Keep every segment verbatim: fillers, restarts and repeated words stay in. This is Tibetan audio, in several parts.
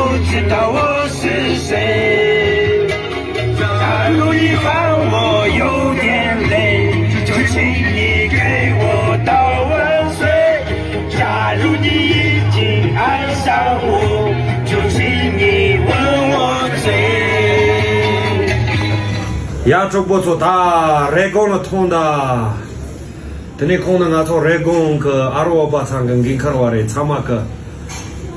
我知道我是谁。假如你还我有点累，就请你给我道晚睡。假如你已经爱上我，就请你问我罪。ཡ། གྲོགས་པོ་ཚོ། ད་རེབ་གོང་ལ་ཐོན་ད། དེ་ནས་ཁོང་ནི་ང་ཚོ་རེབ་གོང་གི་ཨ་རོ་ཨོ་པ་ཚང་གི་འགན་འཁུར་བ་རེད། ཚང་མ་གི་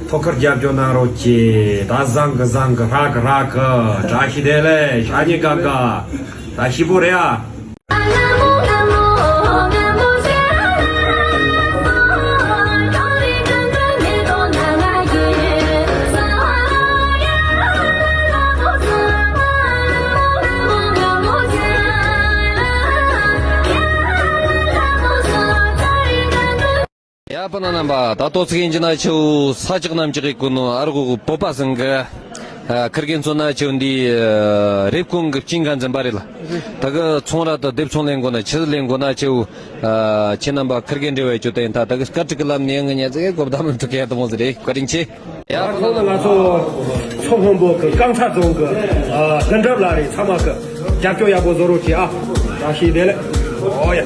ཐོག་ཁར་རྒྱབ་སྐྱོར་གནང་རོགས་གྱིས། ད་བཟང་གི་བཟང་གི། ཧྲ་གི་ཧྲ་གི། བཀྲ་ཤིས་བདེ་ལེགས། ཤ་ཉེ་ག་ག། ད་ཤི་པོ་རེད་ཨ། ཡ། སྤུན་ཟླ་རྣམ་པ། ད་ལྟོ་ཚིག་ཡིན་གྱི་ན་ཆེའུ་ས་ཆག་གནམ་ལྕགས་ཀྱི་ཀུན་ནོ་ཨ་རོག་གི་བོད་པ་ཚང་གི་ཨ་ཁིར་གེ་ཚོ་ན་ཆེའུ་འདི་ཨ་རེབ་གོང་གི་སྤྱི་ཁང་འཛིན་པ་རེད་ལ། ད་གི་ཚོང་ར་དང་སྡེབ་ཚོང་ལེན་དགོས་ན། ཆི་ཟིག་ལེན་དགོས་ན་ཆེའུ་ཨ་ཁྱེད་རྣམ་པ་ཁིར་གེ་འབྲེལ་བའི་ཅོ་ཏན། ད་ད་གི་སྐད་ཀྲིག་གི་ལམ་ནས་ཡང་ངི་ཉ་ཙེ་གོ་བརྡ་མི་འཕྲོད་མཁན་དུ་མོ་ཟེར་རེད། བཀའ་དྲིན་ཆེ། ཡ། ཁོང་ལ་ང་ཚོ་མཚོ་སྔོན་པོ་གི་རྐང་ཚ་རྫོང་གི་ཨ་ལྷུན་གྲུབ་ལགས་རེད། ཚང་མ་གི་རྒྱབ་སྐྱོར་ཡག་པོ་བཟོ་རོགས་གྱིས་ཨ། བཀྲ་ཤིས་བདེ་ལེགས། ཨོ་ཡ།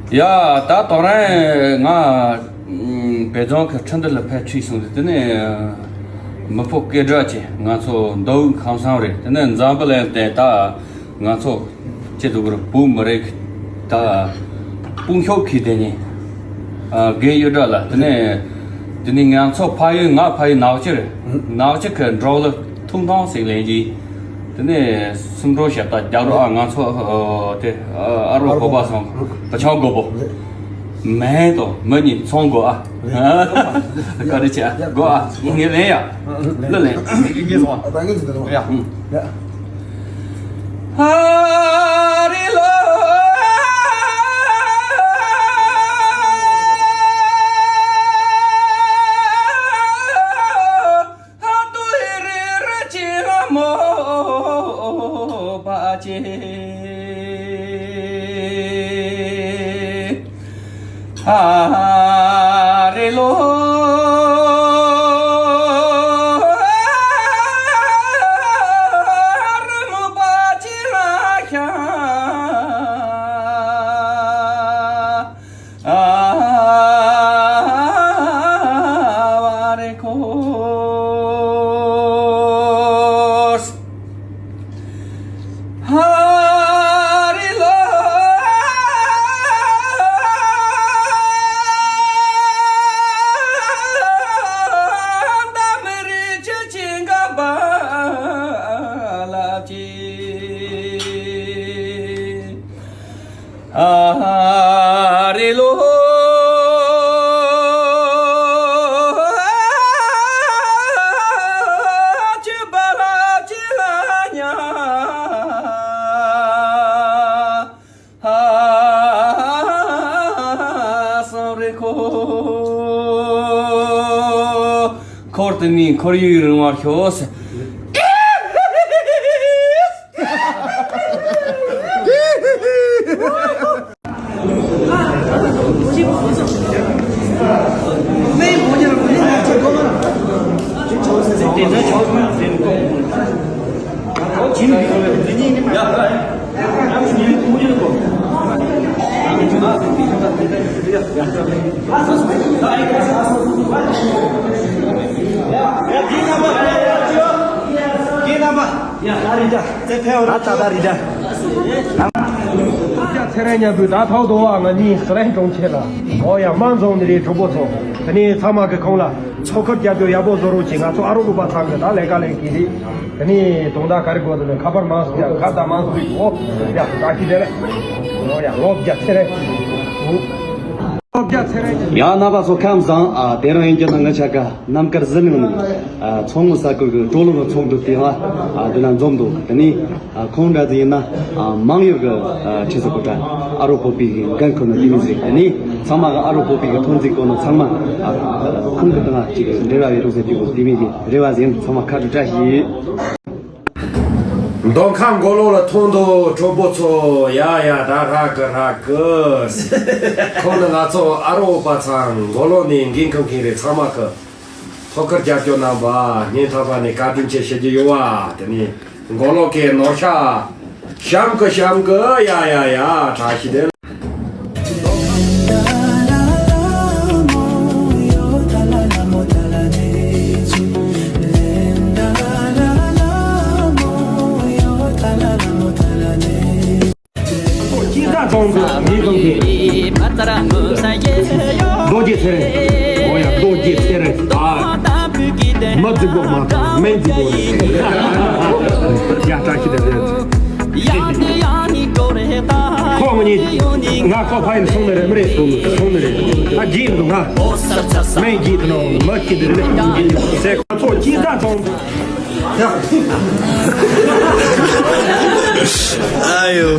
ཡ། ད་དོ་རེད། ང་བལ་ལྗོངས་ཀྱི་ཁྲི་འདི་ལ་ཕེབས་ཁྲིད་སོང་སྟེ། དེ་ནས་མི་ཕོ་སྐད་སྒྲ་ཆེ། ང་ཚོ་མདོ་དབུས་ཁམས་གསུམ་རེད། དེ་ནས་འཛམ་བུ་གླིང་སྟེང་ད་ང་ཚོ་ཅི་ཟེར་དགོས་རེད། བོད་མི་རིགས་ད་དཔུང་ཤུགས་ཁེལ་དེ་ནི་ཨ་རྒན་གཡུ་སྒྲ་ལགས། དེ་ནས་དེ་ནས་ང་ཚོ་ཕ་ཡུལ་ང་ཕ་ཡུལ་ནག་ཆུ་རེད། ནག་ཆུ་ཁའི་འབྲོག་གླུ་ཐུང་ཐུང་ཞིག་ལེན་གྱིས། དེ་ནས་སུམ་འགྲོ་ཞབས་ཏོག་རྒྱབ་རོགས་ཨ། ང་ཚོ་ཨ་དེ་ཨ་རོགས་བོད་པ་ཚང་། ད་ཆང་དགོས་པོ། མེད་དོ་མི་གཉིས་ཚོང་དགོས་ཨ། བཀའ་དྲིན་ཆེ་ཨ། དགོས་ཨ། ངས་ལེན་ཡ། གླུ་ལེན། ཡ། ཡ། ཧ་རི་ལོ། ཧ་ཏུ་ཧི་རི་རི་ཅི་ར་མོ་པ་ཅི། ཧ་རི་ལོ། རི་མོ་པ་ཅི་ར་ཤ། ཨ་བ་རེ་ཁོ། ཧ་རི་ལོ། ད་མི་རི་ཆུ་ཆེན་ག་བ་ལ་ཅི། ཨ་རི་ལོ། ཅི་བ་ལ་ཅི་ལ་ཉ། ཧ་སོང་རེ་ཁོ། འཁོར་དུ་ནི་ཁོར་ཡུག་རིང་བར་ཤོག། ཚེ་རིང་མཉམ་པོས་ད་ཐོག་དོ་བ་ང་གཉིས་སི་ལན་གྲོང་ཁྱེར་ལ། ཨོ་ཡ་དམངས་འཛོམས་ནི་རེད་གྲོགས་པོ་ཚོ། དེ་ནས་ཚང་མ་གི་ཁོང་ལ་ཚོགས་ཁར་རྒྱབ་སྐྱོར་ཡག་པོ་བཟོ་རོགས་གྱིས། ང་ཚོ་ཨ་རོ་ལུག་པ་ཚང་གི་ད་ལས་ཀ་ལས་ཀྱི་རེད། དེ་ནས་དུང་ཟླ་ག་རེ་དགོས་དེ་ནས་ཁ་པར་མང་སུ་རྒྱག་ཁ་བརྡ་མང་སུ་རིག་ཨོ་ཡ་བཀྲ་ཤིས་བདེ་ལེགས། ཨོ་ཡ་ལོ་བརྒྱ་ཚེ་རིང་། ལོ་བརྒྱ་ཚེ་རིང་། ཡ་རྣམ་པ་ཚོ་ཁམས་བཟང་། ཨ་དེ་རིང་ཡིན་རྒྱུ་ན་ང་ཆ་ག་རྣམ་དཀར་ཟི་ལིང་ནས་ཨ་མཚོ་སྔོན་ས་ཁུལ་གྱི་གྲོ་ལུང་གི་ཚོགས་འདུ་དེ་ལ་ཨ་འདི་ན་འཛོམས་འདུག་དེ་ནས་ཨ་ཁོང་འདྲ་ཟིག་ཡིན་ན་ཨ་མང་ཡུལ་གྱི་ཨ་ཁྲི་ཟུར་གོ་གྲྭ་ཨ་རོ་བོད་པའི་གི་འགན་ཁུར་ནི་དེ་མི་ཟིག་དེ་ནས་ཚང་མ་གི་ཨ་རོ་བོད་པའི་གི་ཐོན་རྫས་གོ་ནི་ཚང་མ་ཨ་ཁོང་གི་དང་ཅིག་འབྲེལ་བ་ཡོད་རོགས་ཟེར་རྒྱུ་གོ་དེ་མི་གི་རེ་བ་ཟིན། ཚང་མ་ཁ་དྲི་བཀྲ་ཤིས། མདོ་ཁམས་མགོ་ལོག་ལ་ཐོན་འདུག་གྲོགས་པོ་ཚོ། ཡ་ཡ་ད་ཧྲ་གི་ཧྲ་གི། ཁོང་ནི་ང་ཚོ་ཨ་རོ་བོད་པ་ཚང་མགོ་ལོག་ནས་འགན་ཁུར་མཁན་རེད། ཚང་མ་གི་ཐོག་ཁར་རྒྱབ་སྐྱོར་གནང་བ་སྙིང་ཐག་པ་ནས་བཀའ་དྲིན་ཆེ་ཞུ་རྒྱུ་ཡོད་བ། དེ་ནས་མགོ་ལོག་གི་ནོར་ཤ་གཤམ་གི་གཤམ་གི། ཡ་ཡ་ཡ་བཀྲ་ཤིས་བདེ་ལེགས། རྡོ་རྗེ་ཚེ་རིང་། ཨོ་ཡ་རྡོ་རྗེ་ཚེ་རིང་། ཨ་མ་རྫིག་པོ་མ་མེན་རྫིག་པོ། ཡ་བཀྲ་ཤིས་བདེ་ལེགས། ཁོ་ངོ་ཉིད་ང་ཁོ་ཕ་ཡིན་སོང་ནི་རེད། མི་རེད་སོང་ནི་སོང་ནི་རེད། ད་རྒྱས་འདུག་ང་མེན་རྒྱས་དུ་ནང་མ་ཁྱི་འདི་རེད་ཟེར། ཁོ་ཅི་ད་སོང་། ཨ་ཡོ།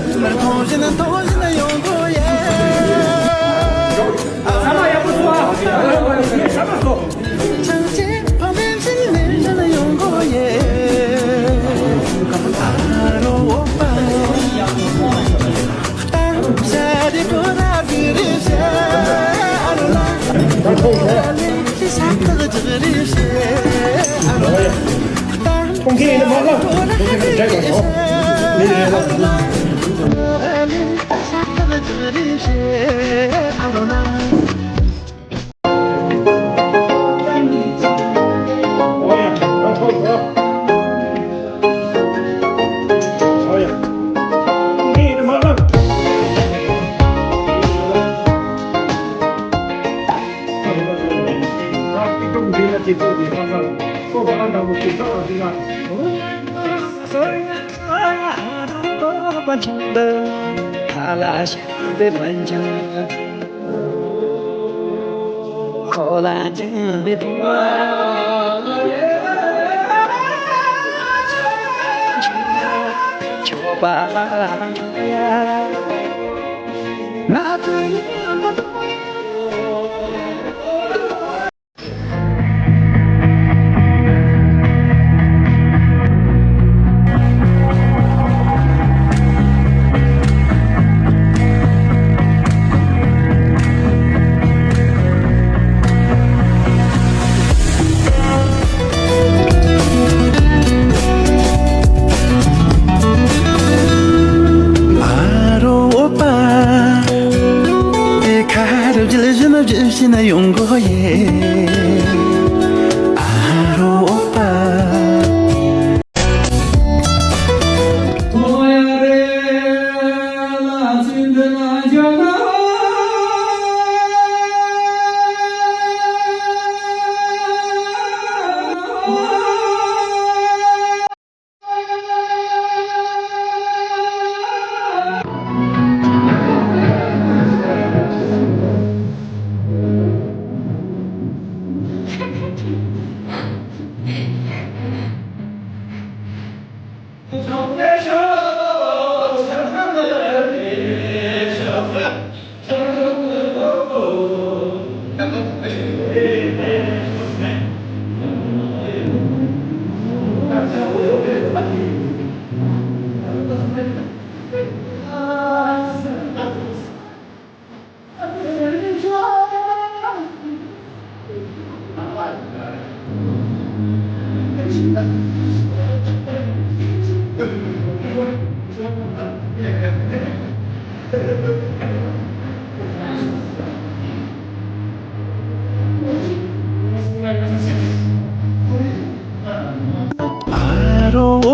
ཨ་རོ་ཨོ་པ། དེ་ཁ་རུ་བརྗིད་བཞིན་ན་བརྗིད་བཞིན་ན་ཡོང་གོ་ཡེ། ཨ་རོ་ཨོ་པ།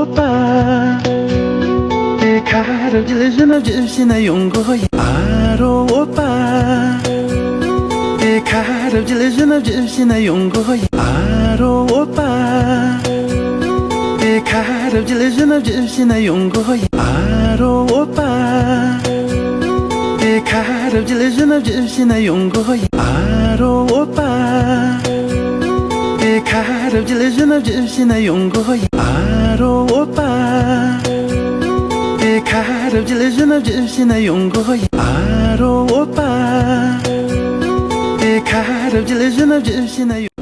པ། དེ་ཁ་རབ་ཀྱི་ལས་བཞིན་ན་བརྒྱུད་བྱས་ན་ཡོང་གོ་ཡ། ཨ་རོ་འོ་པ། དེ་ཁ་རབ་ཀྱི་ལས་བཞིན་ན་བརྒྱུད་བྱས་ན་ཡོང་གོ་ཡ། ཨ་རོ་འོ་པ། དེ་ཁ་རབ་ཀྱི་ལས་བཞིན་ན་བརྒྱུད་བྱས་ན་ཡོང་གོ་ཡ། ཨ་རོ་འོ་པ། དེ་ཁ་རབ་ཀྱི་ལས་བཞིན་ན་བརྒྱུད་བྱས་ན་ཡོང་གོ་ཡ། ཨ་རོ་འོ་པ། དེ་ཁ་རབ་ཀྱི་ལས་བཞིན་ན་བརྒྱུད་བྱས་ན་ཡོང་གོ་ཡ། ཨ་རོ་འོ་པ། དེ་ཁ་རབ་ཀྱི་ལས་བཞིན་ན་བརྒྱུད་བྱས་ན་ཡོང་གོ་ཡ། ཨ་རོ་འོ་པ། དེ་ཁ་རབ་ཀྱི་ལས་བཞིན་ན་བརྒྱུད་བྱས་ན་ཡོང་།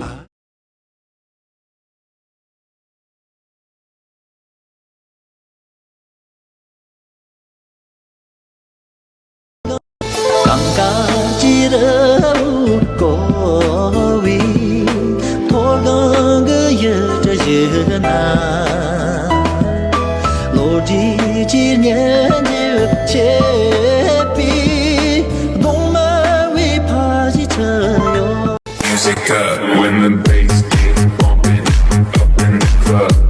གངས་དཀར་གྱི་རི་བོ་བསྐོར་བའི་མཐོ་སྒང་གི་ཡུལ་གྲུ་བཞི་ན། བློ་གྲོས་ཀྱི་སྙན་འཇེབས་བྱེད་པའི་གདོང་དམར་བའི་ཕ་གཞིས་ཆགས་ཡོད། Music up when the bass get bumping up in the club.